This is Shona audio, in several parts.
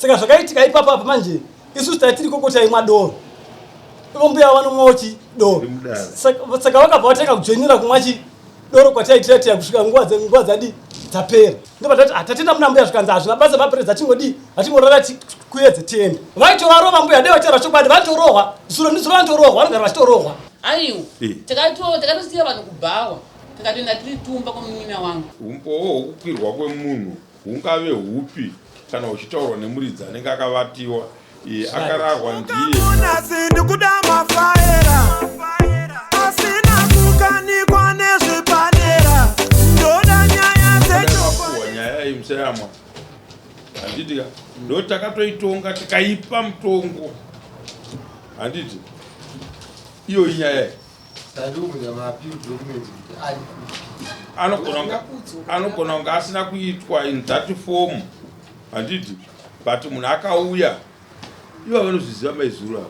Saka zvakaitika ipapa apa manje isusu taitiri koko taimwa doro. Ivo mbuya vanomwawo chi doro. Saka vakabva vatanga kujoinira kumwa chi doro kwataitira tiya kusvika nguva nguva dzadi dzapera. Ndobva tati ah, tatenda muna mbuya zvikanzi hazvina basa mapereza tingodii hatingorara kuedze tiende. Vaitovarova mbuya dai vataura chokwadi vaitorohwa. Zuro ndizuro vanotorohwa vanogara vachitorohwa. Aiwa. Eh. Takato takatosiya vanhu kubhawa tikatoenda tiri tumba kwemunin'ina wangu. Umbowo hwokukwirwa kwemunhu Hungave hupi kana huchitaurwa nemuridzi anenge akavatiwa iye akararwa ndiye. Ndikuda mafaera asina kukanikwa nezvipanera ndoda nyaya dzechokwadi. Nyaya iyi musayamwa handiti ka ndo takatoitonga tikaipa mutongo handiti iyo inyaya iyi anogona kunge asina kuitwa in that form handiti but munhu akauya ivo vanozviziva maizuru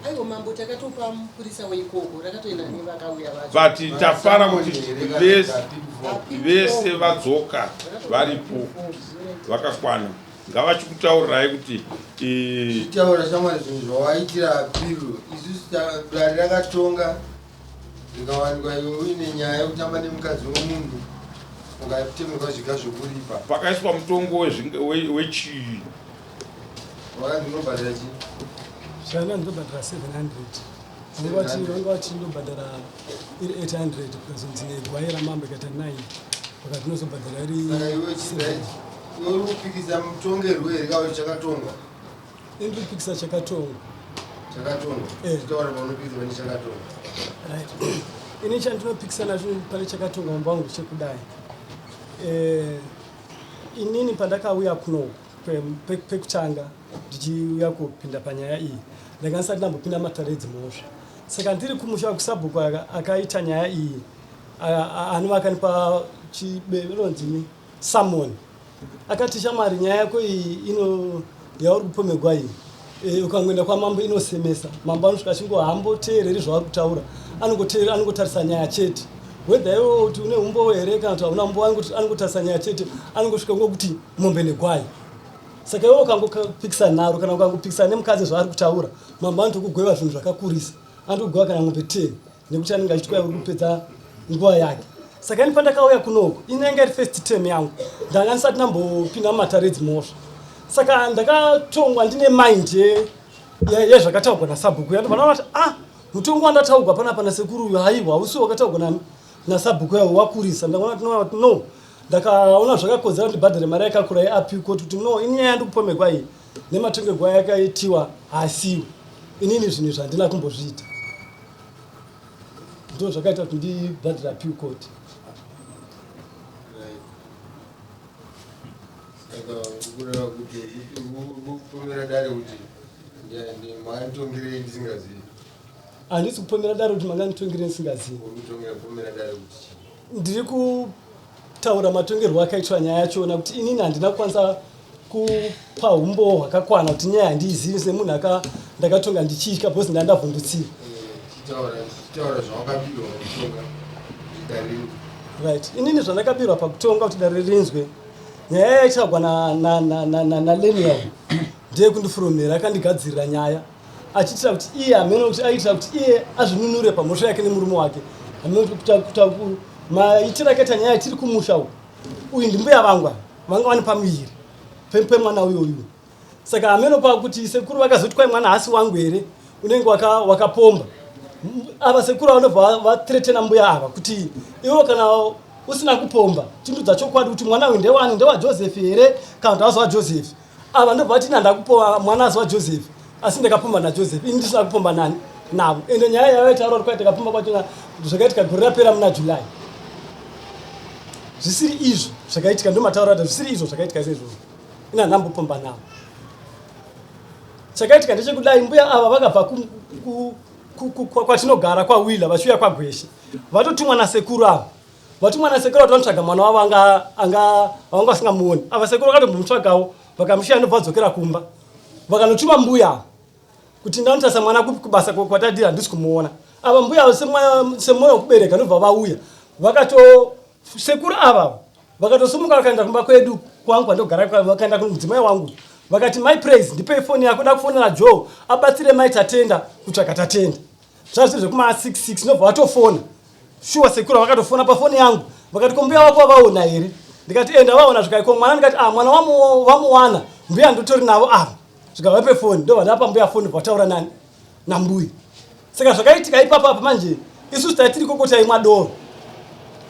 but tafara kuti vese vadzoka varipo vakakwana ngavachikutaurirai kuti chitaura shamwari zvinhu zvawaitira apiru isusu dare rakatonga rikawanikwa iwe uine nyaya yekutamba nemukadzi wemunhu ukatemerwa zviga zvekuripa pakaiswa mutongo wechii wakanzi unobhadhara chii zvana ndinobhadhara 700 vanga vati ndobhadhara iri 800 kukazonzi negwai ramambo ikaita 9 vakati ndinozobhadhara iri Iwe uri kupikisa mutongerwo here kana kuti chakatongwa? Ini ndiri kupikisa chakatongwa. Chakatongwa? Eh. Chitaura paunopikisa pane chakatongwa. Right. Ini chandinopikisa nacho pane chakatongwa mambo wangu chekudai. Eh, inini pandakauya kuno pekutanga ndichiuya kupinda panyaya iyi ndanga ndisati ndambopinda matare edzimhosva saka ndiri kumusha kusabhuku akaita nyaya iyi anova akanipa chibe Summon akati shamwari nyaya yako iyi ino yauri kupomegwa iyi e, ukangoenda kwamambo inosemesa mambo anosvika achingo hamboteereri zvavari kutaura anongoteerera anongotarisa nyaya chete whether iwe kuti une umbowo here kana kuti hauna umbowo anongotarisa nyaya chete anongosvika ngokuti mombe negwai saka iwe ukangopikisa nharo kana ukangopikisa nemukadzi zvaari kutaura mambo anotokugweva zvinhu zvakakurisa anotokugweva kana mombe 10 nekuti anenge achitwa uri kupedza nguva yake saka ini pandakauya kunoku inenge iri first term yangu ndanga ndisati ndambopinda mumatare edzimhosva saka ndakatongwa ndine mind yezvakataugwa nasabhuku yandobva vati ah mutongo wandataugwa panapa nasekuru uyu haiwa hausi wakataugwa nani nasabhuku yawo wakurisa ndakaona kuti no ndakaona zvakakodzera kuti ndibhadhare mari yakakura yeappeal court kuti no ini nyaya yandikupomegwa iyi nematongerwo ayakaitiwa haasiwo inini zvinhu izvi handina kumbozviita ndo zvakaita kuti ndibhadhira appeal court saka kureva kuti kupomera dare kuti manditongerei ndisingazivi handisi kupomera dare kuti manganditongerei ndisingazivi ndiri kutaura matongerwo akaitwa nyaya yachona kuti inini handina kukwanisa kupa humbowo hwakakwana kuti nyaya handiizivi semunhu aka ndakatonga ndichitya because ndandavhundutsira right inini zvandakabirwa pakutonga kuti dare rinzwe nyaya yaitsvagwa naleniel ndiye kundifuromera akandigadzirira nyaya achiitira kuti iye hameno kuti aiitira kuti iye azvinunure pamhosva yake nemurume wake hameno kuti maitiro akaita nyaya tiri kumusha uku uyu ndimbuya vangu ava vanga vane pamuviri pemwana uyo uyu saka hameno pakuti sekuru vakazoti kwai mwana haasi wangu here unenge wakapomba ava sekuru vanobva vatretena mbuya ava kuti iwo kana usina kupomba chindudza chokwadi kuti mwana uyu ndewani ndewajoseph here kana kuti haasi wajoseph ava ndobva vati ina ndakupoa mwana asi wajoseph asi ndakapomba najoseph ini ndisina kupomba nani navo ende nyaya yavaitaura kuti kwai ndakapomba kwachona zvakaitika gore rapera muna july zvisiri izvo zvakaitika ndomataura kuti zvisiri izvo zvakaitika seizvozvo ina ndambopomba navo chakaitika ndechekudai mbuya ava vakabva kwatinogara kwawila vachiuya kwagweshe vatotumwa nasekuru ava Vatumwa nasekuru vati vanotsvaga mwana wavo anga anga vanga vasingamuoni. Ava sekuru vakatombomutsvagawo vakamushiya ndobva vadzokera kumba. Vakanotuma mbuya kuti ndanotarisa mwana kupi kubasa kwatadira handisi kumuona. Ava mbuya semwoyo wekubereka ndobva vauya. Vakato sekuru ava vakatosimuka vakaenda kumba kwedu kwangu kwandogara vakaenda kumudzimai wangu. Vakati mai Praise ndipei foni yako da kufonera Joe abatsire mai Tatenda kutsvaga Tatenda. Zvazviri zvekuma 66 ndobva vatofona. Shuwa sekuru vakatofona pafoni yangu vakati ko mbuya wako wavaona here? Ndikati enda vaona zvikai ko mwana ndikati ah mwana wamuwana mbuya ndotori navo ava. Zvikavape foni ndobva ndapa mbuya foni vataura nani nambuya. Saka zvakaitika ipapa apa manje isusu taitiri koko taimwa doro.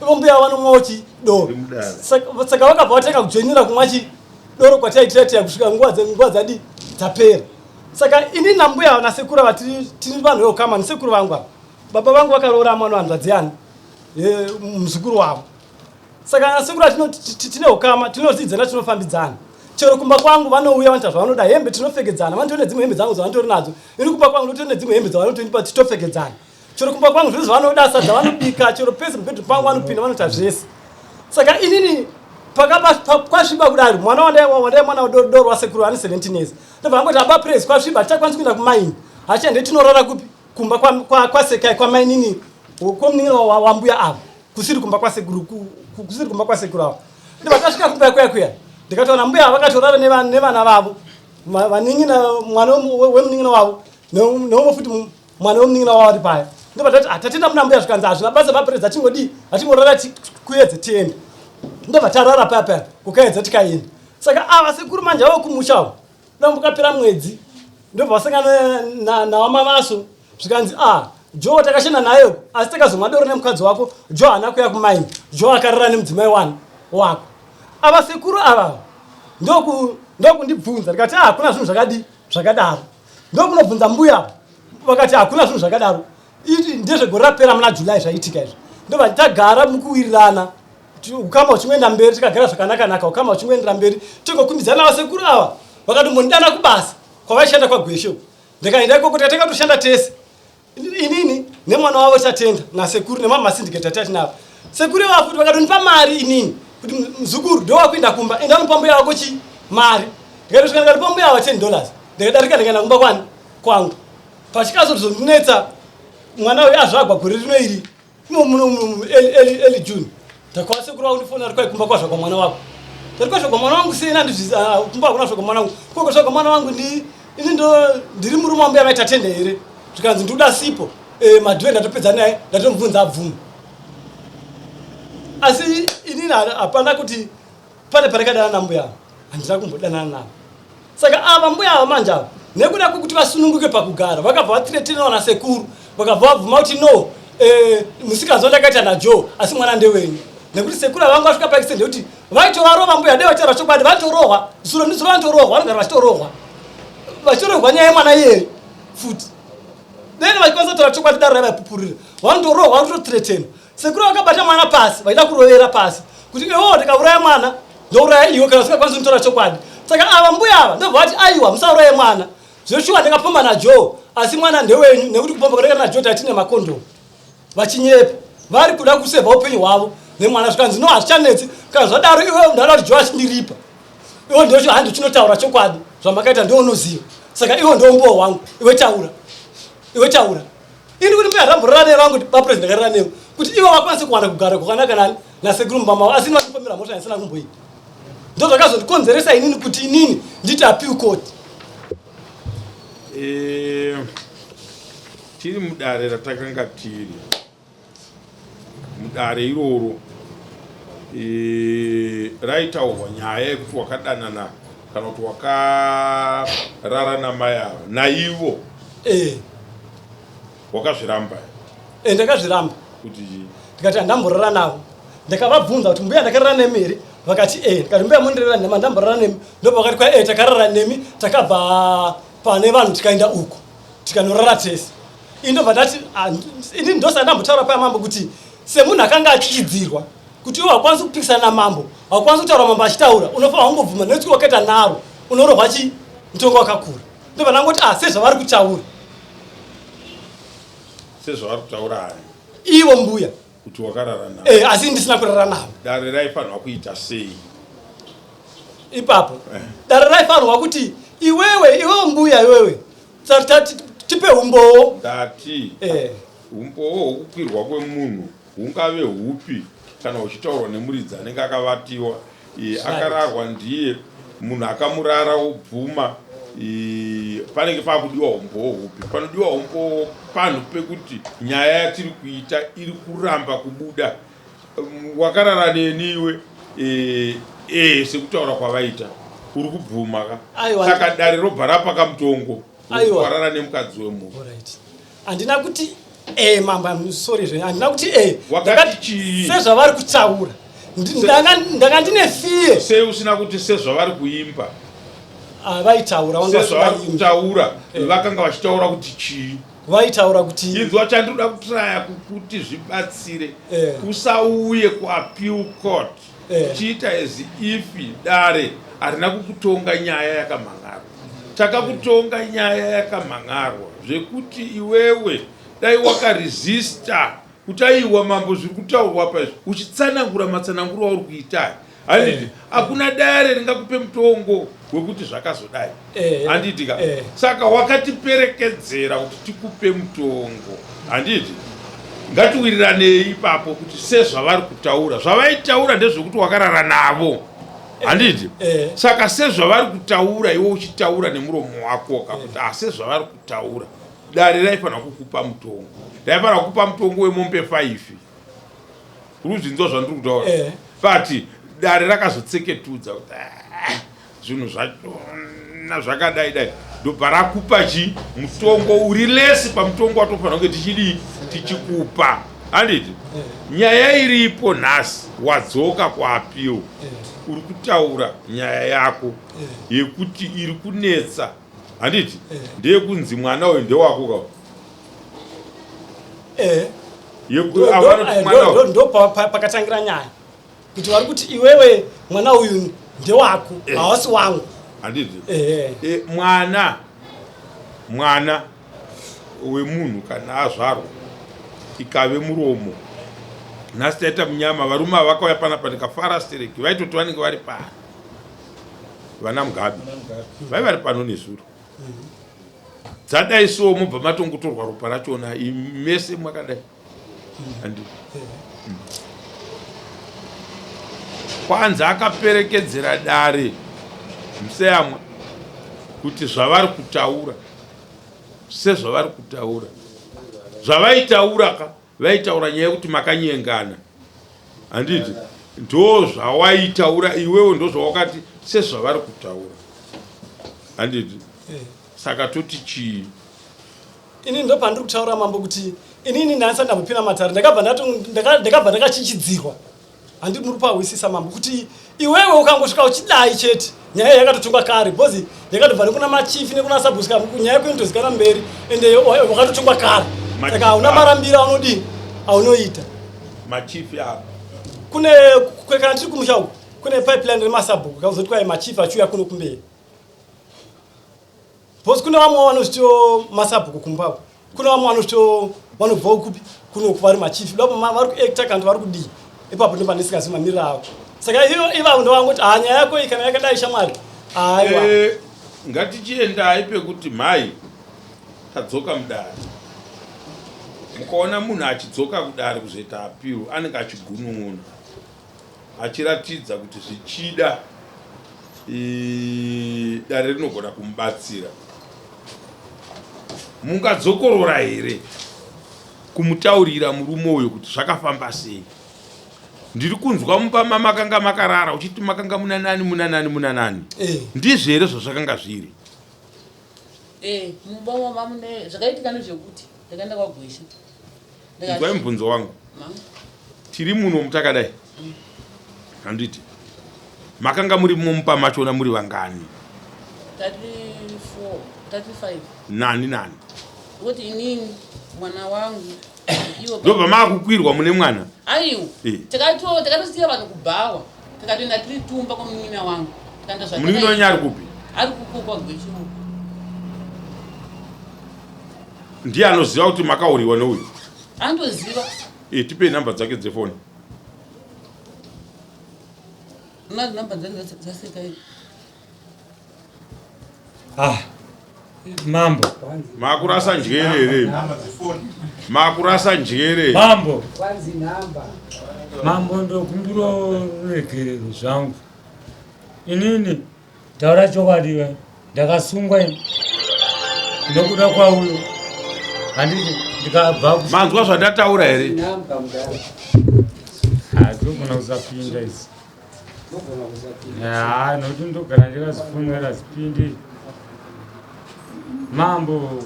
Ivo mbuya vanomwawo chi doro. Saka vakabva vatanga kujoinira kumwa chi doro kwataitira tiya kusvika nguva nguva dzadi dzapera. Saka ini nambuya nasekuru ava tiri vanhu veukama nesekuru vangu ava. Baba vangu vakaroora mwana wanzvadzi yani muzukuru wavo. Saka nasekuru tine ukama tinodzidzana tinofambidzana. Chero kumba kwangu vanouya vanoita zvavanoda hembe tinopfekedzana vanotori nedzimwe hembe dzangu dzavanotori nadzo ini kumba kwangu ndotori nedzimwe hembe dzavanotondipa titopfekedzana chero kumba kwangu zvese zvavanoda sadza vanobika chero pese mubedroom pangu vanopinda vanoita zvese saka inini kwasviba kudaro mwana wandai mwana doro wasekuru ane 17 years ndobva angoti aba praise kwasviba tichakwanisi kuenda kumaini hachiende tinorara kupi kumba kwasekai kwamainini kwomunin'ina wambuya ava kusiri kumba kwasekuru kusiri kumba kwasekuru ava ndobva tasvika kumba kuya kuya ndikatoona mbuya vakatorara nevana vavo vanin'ina mwana wemunin'ina wavo neumwe futi mwana wemunin'ina wavo ari paya ndobva tati ah, tatenda muna mbuya zvikanzi hazvina basa vaperedza tingodii hatingorara kuedze tiende ndobva tarara paya paya kukaedza tikaenda saka ava sekuru manje avo kumusha avo Dambo kapera mwedzi ndobva vasangana nawamavaso zvikanzi a ah, jo takashanda naye asi takazomwa doro nemukadzi wako jo haana kuya kumaini jo akarara nemudzimai wani wako ava sekuru ava ndokundibvunza ndikati ah hakuna zvinhu zvakadii zvakadaro ndokunobvunza mbuya vakati hakuna zvinhu zvakadaro ndezvegore rapera muna july zvaitika izvi ndobva tagara mukuwirirana Ukama huchingoenda mberi tikagara zvakanaka naka ukama huchingoendera mberi tingokumbidzana vasekuru ava vakatombondidana kubasa kwavaishanda kwaGweshe uko ndikaenda ikoko tikatanga kutoshanda tese inini nemwana wavo Tatenda nasekuru nemamwe masindiketi atatinavo sekuru ivavo futi vakatonipa mari inini kuti muzukuru ndowakuenda kumba enda unopa mbuya wako chi mari ndikatosvika ndikatopa mbuya ava $10 ndikadarika ndikaenda kumba kwani kwangu pachikazozondinetsa mwana uyu azvagwa gore rino iri Imo muno muno early early June. Ndakwa sekuru wangu ndifona ari kwai kumba kwazva kwa mwana wako. Ndari kwazva kwa mwana wangu sei nandizviza ah, kumba hakuna zvakwa mwana wangu. Koko zvakwa mwana wangu ndi ini ndo ndiri murume wambuya vaita tende here. Zvikanzi ndoda sipo. Eh madhuwe ndatopedza naye ndatomubvunza abvuma. Asi inini hapana kuti pane parakadana nambuya handina kumbodanana navo saka ava mbuya ava manje ava nekuda kwekuti vasununguke pakugara vakabva vatiretenawo nasekuru vakabva vabvuma kuti no eh, musikanzwa ndakaita najoe asi mwana ndewenyu nekuti sekuru avangu vasvika paextend yekuti vaitovarova mbuya dai vataura chokwadi vanotorohwa zuro ndizuro vanotorohwa vanogara vachitorohwa vachitorohwa nyaya yemwana iyeye futi dai vachikwanisa kutaura chokwadi daro ravaipupurira vanotorohwa vanototiretena Sekuru vakabata mwana pasi vaida kurovera pasi kuti iwewo ndikauraya mwana ndouraya iwe kana usingakwanisi kunitora chokwadi. Saka ava mbuya ava ndobva vati aiwa musauraye mwana. Zveshuwa ndakapomba naJoe asi mwana ndewenyu nekuti kupomba kwandakaita naJoe taitine makondomu. Vachinyepa vari kuda kusevha upenyu hwavo nemwana zvikanzi no hazvichanetsi kana zvadaro iwewe ndada kuti Joe achindiripa. Iwe ndocho handi chinotaura chokwadi zvamakaita ndiwe unoziva. Saka iwe ndiwo mbuwa wangu iwe taura. Iwe taura. Ini kuti mbuya ramborara newe vangu kuti bapresident ndakarara newe kuti ivo vakwanise kuwana kugara kwakanaka nani nasekuru mumba mavo asi ini vandipomera mhosva yandisina kumboita ndo zvakazondikonzeresa inini kuti inini ndiite appeal court. Eh, tiri mudare ratakanga tiri mudare iroro e, raitaurwa nyaya yekuti wakadanana kana kuti wakarara namai ava naivo e. wakazviramba e, ndakazviramba kuti ndikati handamborara navo ndakavabvunza kuti mbuya ndakarara nemi here vakati e ndikati mbuya mundirera nhema ndamborara nemi ndopakati kwa e takarara nemi takabva pane vanhu tikaenda uku tikanorara tese ini ndobva ndati ah, ini ndosaka ndambotaura paya mambo kuti semunhu akanga achichidzirwa kuti iwe hakwanisi kupikisana namambo hakwanisi kutaura mambo achitaura unofanira kungobvuma nekuti wakaita naro unorohwa chi mutongo wakakura ndobva ndangoti ah sezvavari kutaura sezvavari kutaura haya ivo mbuya kuti wakarara navo eh, asi ndisina kurara navo dare raifanirwa kuita sei ipapo eh. Dare raifanirwa kuti iwewe iwewe mbuya iwewe tipe umbowo ndati eh. Umbowo hwokukwirwa kwemunhu hungave hupi kana huchitaurwa nemuridzi anenge akavatiwa akararwa ndiye Munhu akamurara wobvuma, panenge pakudiwa umbowo hupi? Panodiwa umbowo panhu pekuti nyaya yatiri kuita iri kuramba kubuda. Wakarara neni iwe, sekutaura kwavaita uri kubvuma ka? Saka dare robva rapa kamutongo warara nemukadzi wemunhu. Handina kuti mambo, I'm sorry zve, handina kuti Wakati chii? Sezvavari kutaura, ndanga ndine fear. Sei usina kuti sezvavari kuimba? Ah, vaitaura vanga Sezvavari vasingaimbi. Kutaura, vakanga vachitaura kuti chii? Vaitaura kuti Inzwa, chandinoda kutraya kukuti zvibatsire, usauye kuappeal court uchiita as if dare harina kukutonga nyaya yakamhan'arwa. Takakutonga nyaya yakamhan'arwa zvekuti iwewe dai wakaresista kuti aiwa mambo, zviri kutaurwa pa izvi, uchitsanangura matsananguro auri kuita, handiti? Hakuna dare ringakupe mutongo wekuti zvakazodai, handiti ka? Saka wakatiperekedzera kuti tikupe mutongo, handiti? Ngatiwiriranei ipapo kuti sezvavari kutaura, zvavaitaura ndezvekuti wakarara navo, handiti? Saka sezvavari kutaura, iwe uchitaura nemuromo wako kakuti ah, sezvavari kutaura, dare raifanira kukupa mutongo, raifanira kukupa mutongo wemombe 5. Uri kuzvinzwa zvandiri kutaura? But dare rakazotseketudza kuti "Ah, zvinhu zvachona zvakadai dai," ndobva rakupa chi mutongo uri less pamutongo watofanira kunge tichidii, tichikupa, handiti? Nyaya iripo nhasi, wadzoka kuappeal, uri kutaura nyaya yako yekuti iri kunetsa, handiti? Ndeyekunzi mwana uyu ndewako ka? Avanoti mwana uyu Ndo pakatangira nyaya, kuti vari kuti iwewe mwana uyu ndewako, hawasi wangu. Handiti? Mwana wemunhu kana azvarwa, ikave muromo. Nhasi taita munyama, varume ava vakauya panapa ndikafara stereki, vaitoti vanenge vari pano. Vana Mugabe vai vari pano nezuro. Dzadai so, mobva matongotorwa ropa rachona mese mwakadai, handi? Kwanzi akaperekedzera dare museyamwa kuti zvavari kutaura, sezvavari kutaura, zvavaitaura ka, vaitaura nyaya yekuti makanyengana, handiti? Ndo zvawaitaura iwewe, ndo zvawakati sezvavari kutaura, handiti? Saka toti chii? Inini ndo pandiri kutaura mambo kuti inini ndandisati ndambopinda matare, ndakabva ndakabva ndakachichidzirwa, handi? Muri pahwisisa mambo, kuti iwewe ukangosvika uchidai chete, nyaya yakatotongwa kare, because yakatobva nekuna machifi nekuna sabhuku, nyaya yako inotozikana mberi, ende wakatotongwa kare, saka hauna marambiro aunodii, aunoita. Machifi apa? Kune kana tiri kumusha uku kune pipeline remasabhuku, kauzoti kwai machifi achiuya kuno kumberi, because kune vamwe vanozvitiwo masabhuku kumba uku, kune vamwe vanozvitiwo vanobvawo kupi kunoku vari machifi, dapo vari kuacta kana kuti vari kudii ipapo, ndo pandisikazi mamiriro avo. Saka iyo ivavo ndovangoti ha, nyaya yako iyi kana yakadai shamwari, aiwa. Ngatichiendai pekuti mhai tadzoka mudare. Mukaona munhu achidzoka kudare kuzoita appeal, anenge achigunun'una achiratidza kuti zvichida dare rinogona kumubatsira. Mungadzokorora here kumutaurira murume uyu kuti zvakafamba sei? Ndiri kunzwa mumba mamakanga makarara uchiti makanga muna nani, muna nani, muna nani. Ndizvo here zvazvakanga zviri? Mumba mama mune zvakaitika ndezvekuti ndakaenda kwaGweshe. Inzwai mubvunzo wangu. Tiri muno mutakadai, handiti? Makanga muri mumba machona muri vangani? 34, 35. Nani nani? Kuti inini, mwana wangu, iwo. Ndobva maakukwirwa mune mwana? Aiwa. Takatosiya vanhu kubhawa, tikatoenda tiri tumba kwamunin'ina wangu, tikaenda. Munin'ina wenyu ari kupi? Ari kuko kwaGweshe uko. Ndiye anoziva kuti makauriwa neuyu? Andoziva. Tipei namba dzake dzefoni. Namba dzake dzaseka. Ah, mambo. Makurasa njere here? Makurasa njere. Mambo, mambo, ndokumbira ruregerero zvangu. Inini Taura chokwadi iwe. Ndakasungwa ini. Nokuda kwauyo. Handiti ndikabva Manzwa zvandataura here? Hadzogona kusapinda idzi. Ya, nokuti ndogara ndikazifungira zipindi. Mambo.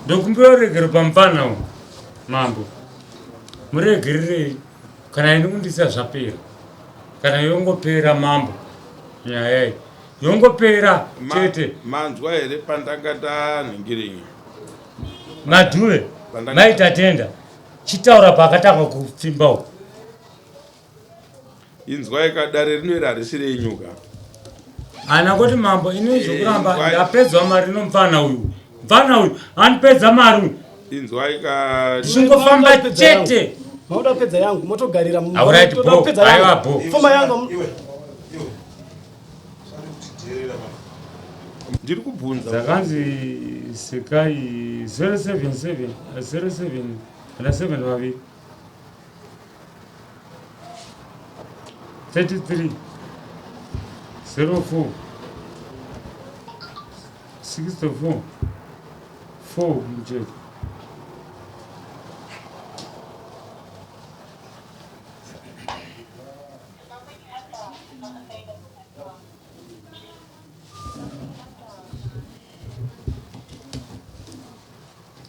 Ndokumbira ruregero pamupfana uyu. Mambo. Muregererei. Kana ini kundisa zvapera. Kana yongopera mambo. Nyaya iyi. Yongopera chete. Manzwa here pandanga ndanhingirinyi? Madhuve. Mai Tatenda. Chitaura paakatanga kupfimba uko. Inzwai ka dare rino iri harisi renyu ka. Ana kuti mambo ini eh, zvokuramba ndapedzwa mari nomupfana uyu. Mupfana uyu anipedza mari uyu. Inzwai ka ndichingofamba chete. Mauda kupedza yangu motogarira Alright bo. Aiwa bo. Pfuma yangu. Iwe. Iwe. Ndiri kubvunza. Dzakanzi sekai 077 07 kana 7 vaviri. 33 04 64 4 muchete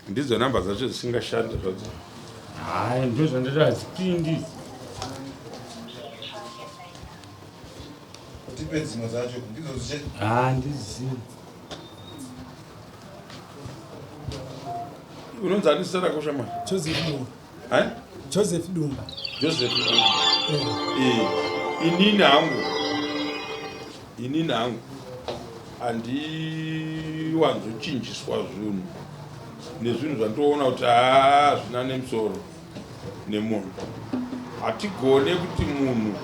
Ndidzo namba dzacho dzisingashandi zvadzo. Hayi ndozvandati hadzipindi. Tipe dzimwe dzacho ndidzo dziche. Handizivi. Unonzi ani zita rako shamwari? Joseph Dumba. Eh? Joseph Dumba. Joseph Dumba. Eh. Eh. Inini hangu. Inini hangu. Handiwanzochinjiswa zvinhu nezvinhu zvandinoona kuti haa zvina nemusoro nemunhu. Hatigone kuti munhu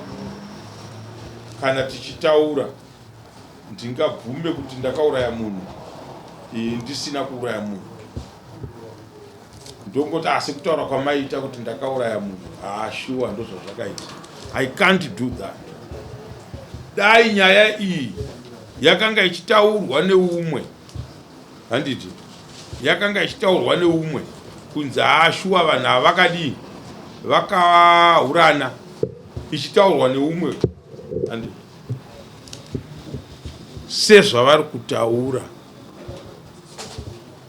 kana tichitaura ndingabvume kuti ndakauraya munhu ndisina kuuraya munhu. Ndongoti asi kutaura kwamaita kuti ndakauraya munhu haa shuwa ndozvazvakaita. I can't do that. Dai nyaya iyi yakanga ichitaurwa neumwe handiti yakanga ichitaurwa neumwe kunzi haa shuwa vanhu ava vakadii vakahurana ichitaurwa neumwe handiti sezvavari kutaura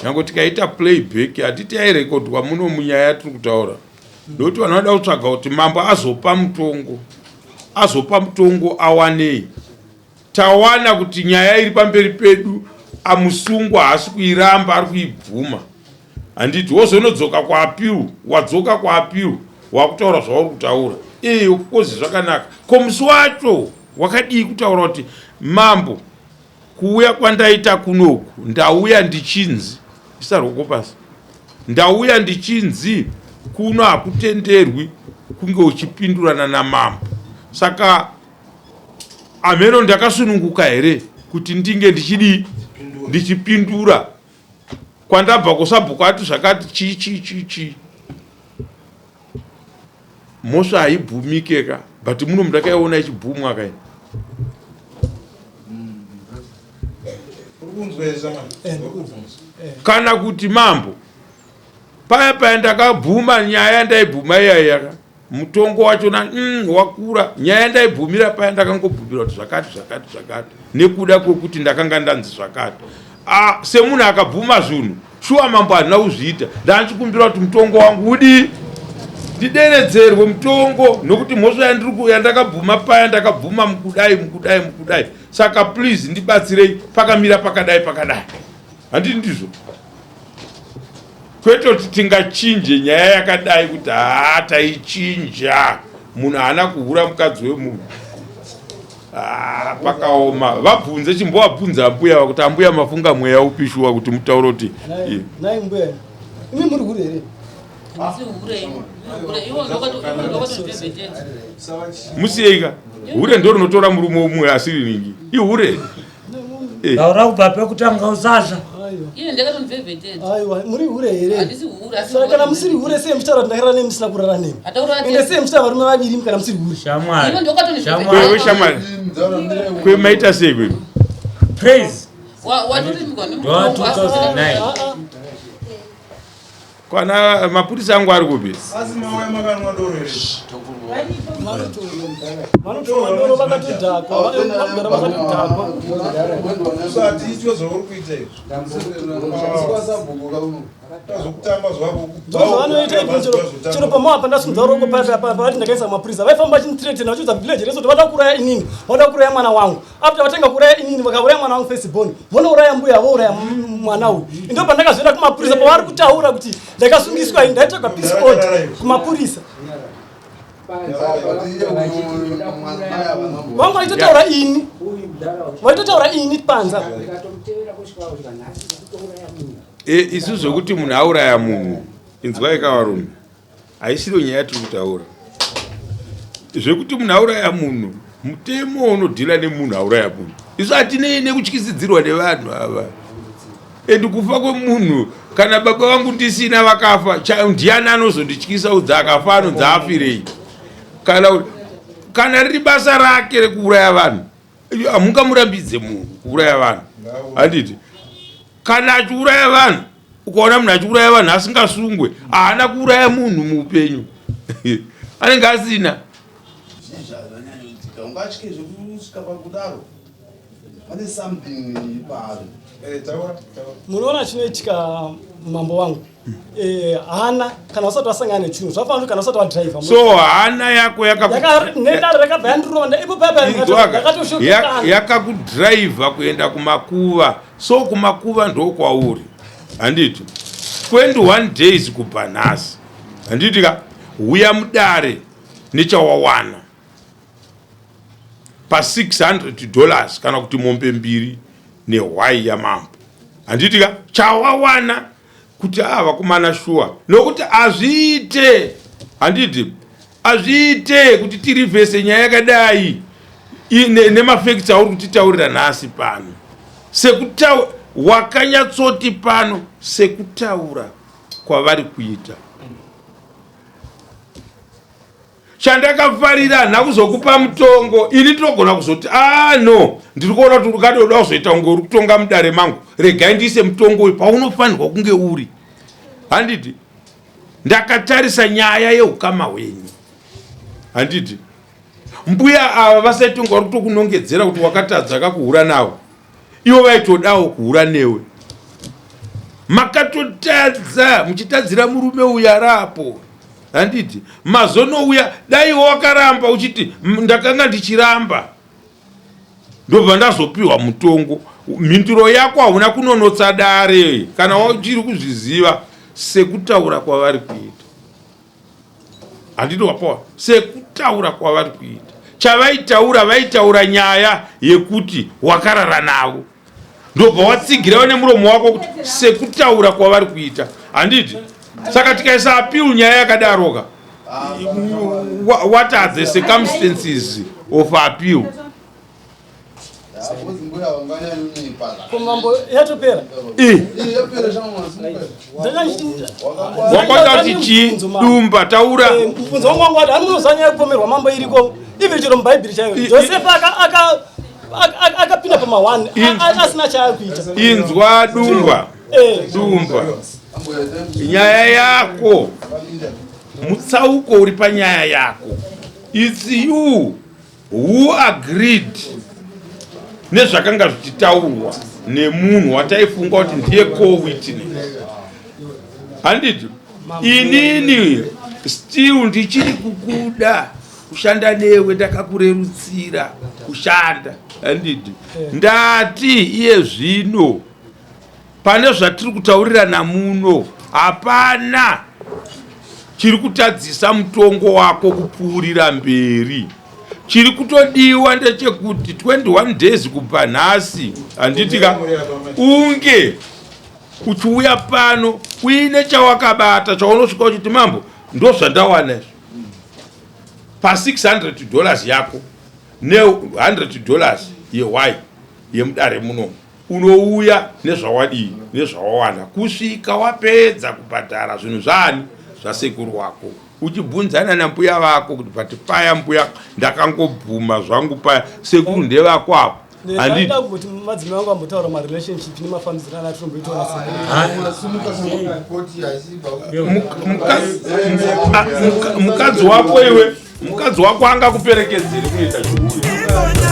nyange tikaita playback hatiti yairekodwa muno munyaya yatiri kutaura nokuti vanhu vanoda kutsvaga kuti mambo azopa mutongo azopa mutongo awanei tawana kuti nyaya iri pamberi pedu amusungwa haasi kuiramba ari kuibvuma handiti wozonodzoka kuapiru wadzoka kuapiru wakutaura zvauri kutaura ee of course zvakanaka ko musi wacho wakadii kutaura kuti mambo Kuuya kwandaita kunoku ndauya ndichinzi isa rwoko pasi ndauya ndichinzi kuno hakutenderwi kunge uchipindurana namambo saka ameno ndakasununguka here kuti ndinge ndichidii ndichipindura kwandabva kusabhuku ati zvakati chii chii chii chii Mhosva haibvumike ka but muno mndakaiona ichibvumwa kai. Kana kuti mambo paya paya ndakabvuma nyaya ndaibvuma iyaiya ka mutongo wachona mm, wakura nyaya ndaibvumira paya ndakangobvumira kuti zvakati zvakati zvakati nekuda kwekuti ndakanga ndanzi zvakati ah, semunhu akabvuma zvinhu shuwa mambo handina kuzviita ndandichikumbira kuti mutongo wangu udii ndideredzerwe mutongo nokuti mhosva yandakabvuma paya ndakabvuma mukudai mukudai mukudai saka please ndibatsirei pakamira pakadai pakadai handii ndizvo kwete kuti tingachinje nyaya yakadai kuti haa taichinja munhu haana kuhura mukadzi wemunhu Ah, pakaoma vabvunze chimbovabvunza ambuya vakuti ambuya mafunga mweya upi shuwa kuti mutaure kuti nhai mbuya imi muri hure here musiyeika hure ndo rinotora murume umwe asiri ningi ihure. Eh. Taura kubva pekutanga usasha. Iye ndakatomubvebvetedza. Aiwa, muri hure here? Handisi hure, asi Saka kana musiri hure sei muchitaura kuti ndakarara nemi musina kurara nemi? Hataurara Ende sei muchitaura varume vaviri imi kana musiri hure? Shamwari. Iwe ndokatondibvebvetedza. Kwewe shamwari. Kwe maita sei kwe? Praise. Watorimigwa Ndowa 2009. Kwana mapurisa angu ari kupi? Asi mauya makanwa doro here? Vanotora doro vakatodhakwa, vanogara vakatodhakwa. Usati itwe zvauri kuita izvi. Tazokutamba zvako. Ndozvavanoita izvo chero chero pamwe apa ndasimudza ruoko paya paya pavati ndakaisa mapurisa vaifamba vachindithreatena vachiudza village rese kuti vada kuuraya inini vada kuuraya mwana wangu after vatenga kuuraya inini vakauraya mwana wangu first born vonouraya mbuya vouraya mwana uyu ndo pandakazoenda kumapurisa pavari kutaura kuti ndakasungiswa ini ndaitsvaga peace order kumapurisa vangu vaitotaura ini vaitotaura ini panza E, isu zvekuti munhu auraya munhu inzwai ka varume haisiro nyaya yatiri kutaura zvekuti munhu auraya munhu mutemo unodhila nemunhu auraya munhu isu hatinei nekutyisidzirwa nevanhu ava and kufa kwemunhu kana baba vangu ndisina vakafa ndiani anozondityisa udza akafa anonzi afirei kana kana riri basa rake rekuuraya vanhu hamungamurambidze munhu kuuraya vanhu handiti kana achiuraya vanhu ukaona munhu achiuraya vanhu asingasungwe haana kuuraya munhu muupenyu anenge asina ungatye zvekusvika pakudaro pane something paari eh, munoona chinoitika mambo wangu eh, hana kana usati wasangana nechinhu zvafanira kuti kana usati wadriver so hana yako nedare rakabva yandirova ipo paya yakakudriver kuenda kumakuva so kumakuva ndokwauri handiti 21 days kubva nhasi handiti ka huya mudare nechawawana pa 600 dollars kana kuti mombe mbiri nehwai yamambo handiti ka chawawana kuti a ah, vakomana shuwa nokuti hazviite handiti hazviite kuti tirivhese nyaya yakadai nemafekts auri kutitaurira nhasi pano sekutaura wakanyatsoti pano sekutaura kwavari kuita chandakafarira handina kuzokupa mutongo ini ndinogona kuzoti a ah, no ndiri kuona kuti urikade uda kuzoita kunge uri kutonga mudare mangu regai ndiise mutongo uyu paunofanirwa kunge uri handiti ndakatarisa nyaya yeukama hwenyu handiti mbuya ava vasaitonga vari kutokunongedzera kuti wakatadza kakuhura navo ivo vaitodawo kuhura newe makatotadza muchitadzira murume uyu arapo handiti mazonouya dai wakaramba uchiti ndakanga ndichiramba ndobva ndazopiwa mutongo mhinduro yako hauna kunonotsa dare kana uchiri kuzviziva sekutaura kwavari kuita handiti wapowa sekutaura kwavari kuita chavaitaura vaitaura nyaya yekuti wakarara navo ndobva watsigirawo nemuromo wako kuti sekutaura kwavari kuita handiti saka tikaisa appeal nyaya yakadaroka what are the circumstances of appeal Mambo yatopera. Eh. Wakwata kuti chii dumba taura. Eh, mubvunzo wangu wangu wati anomunoziva nyaya yekupomerwa mambo iriko even chero mubhaibheri chaiyo Josefa akapinda pama one asina chaakuita. Inzwa dumba. Eh. Dumba. Nyaya yako mutsauko uri panyaya yako. It's you who agreed nezvakanga zvichitaurwa nemunhu wataifunga kuti ndiye co-witness handiti inini still ndichiri kukuda kushanda newe ndakakurerutsira kushanda handiti ndati iye zvino Pane zvatiri kutaurirana muno hapana chiri kutadzisa mutongo wako kupfuurira mberi. Chiri kutodiwa ndechekuti 21 days kubva nhasi handiti ka unge uchiuya pano uine chawakabata chaunosvika uchiti mambo ndozvandawana izvi pa 600 dollars yako ne 100 dollars yehwai yemudare munomu. Unouya nezvawadii nezvawawana kusvika wapedza kubhadhara zvinhu zvaani zvasekuru wako uchibvunzana nambuya vako kuti but paya mbuya ndakangobvuma zvangu paya sekuru ndevako avo. Handida kuti madzimai vangu ambotaura marelationship nemafambidzirano atinomboitawo nasekuru. Mukadzi wako iwe, mukadzi wako angakuperekedzere kunoita chihure?